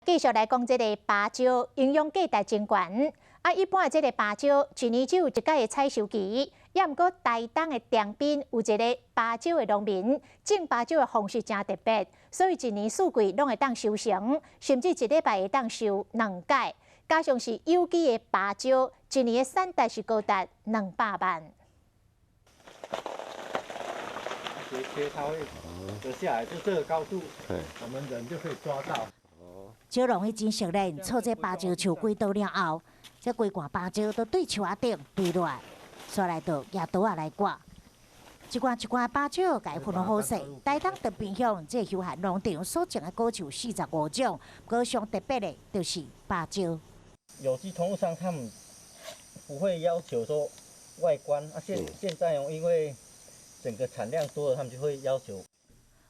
繼續來講這个芭蕉營養價值真懸。啊，一般的這个芭蕉一年只有一擺的採收期，也毋過台東的長濱有一个芭蕉的農民，種芭蕉的方式誠特別，所以一年四季攏會當收成，甚至一禮拜會當收兩擺。加上是有機的芭蕉，一年的產值是高達200萬。切它會折下來，就這個高度，我們人就可以抓到。蕉農伊真熟練，锉這芭蕉樹幾刀了後，這規罐芭蕉都對樹仔頂墜落來，煞來就舉刀仔來割。一罐一罐芭蕉，共伊分好勢。台東長濱鄉這休閒農場所種的果樹45種，不過上特別的就是芭蕉。有機通路上他們不會要求說外觀，啊現在哦，因為整個產量多了，他們就會要求。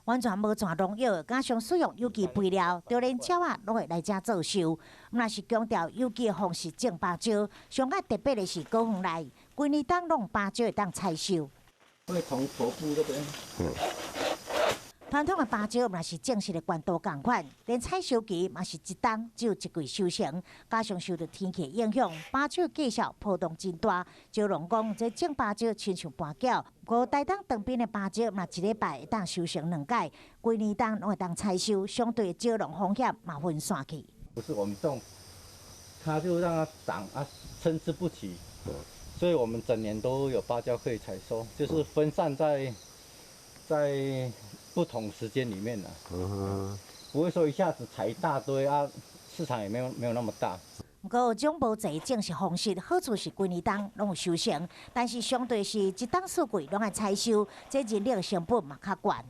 完全無摻農藥，加上使用有機肥料，就連鳥仔攏會來遮做秀。毋但是強調有機的方式種芭蕉，上較特別的是果園內，規年冬攏芭蕉會當採收。會從頭部這邊。傳統的芭蕉嘛是種植的懸度仝款，連採收期嘛是一冬只有一季收成，加上受著天氣影響，芭蕉價數波動真大。蕉農講，這種芭蕉親像跋筊，不過台東長濱的芭蕉嘛，一禮拜會當收成兩擺，規年冬攏會當採收，相對蕉農風險嘛分散去。不是我們種，它就讓它長啊，參差不齊，所以我們整年都有芭蕉可以採收，就是分散在不同時間裡面啦，不會說一下子採一大堆啊，市場也沒有那麼大。毋過種無濟種植方式，好處是規年冬攏有收成，但是相對是一冬四季攏愛採收，這人力成本嘛較懸。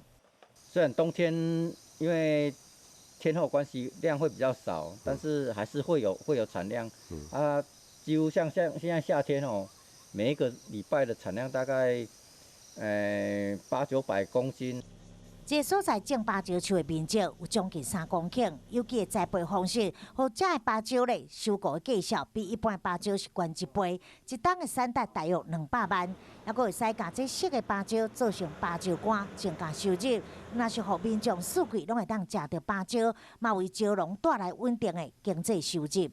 雖然冬天因為天候關係量會比較少，但是還是會有產量。啊，幾乎像現在夏天哦，每一個禮拜的產量大概八九百公斤。這个所在種芭蕉樹的面積有將近3公頃，有機的栽培方式，予遮的芭蕉咧收割的價數比一般的芭蕉是懸一倍，一冬的產值大約200萬，猶閣會使共這熟的芭蕉做成芭蕉乾，增加收入。若是予民眾四季攏會當食著芭蕉，嘛為蕉農帶來穩定的經濟收入。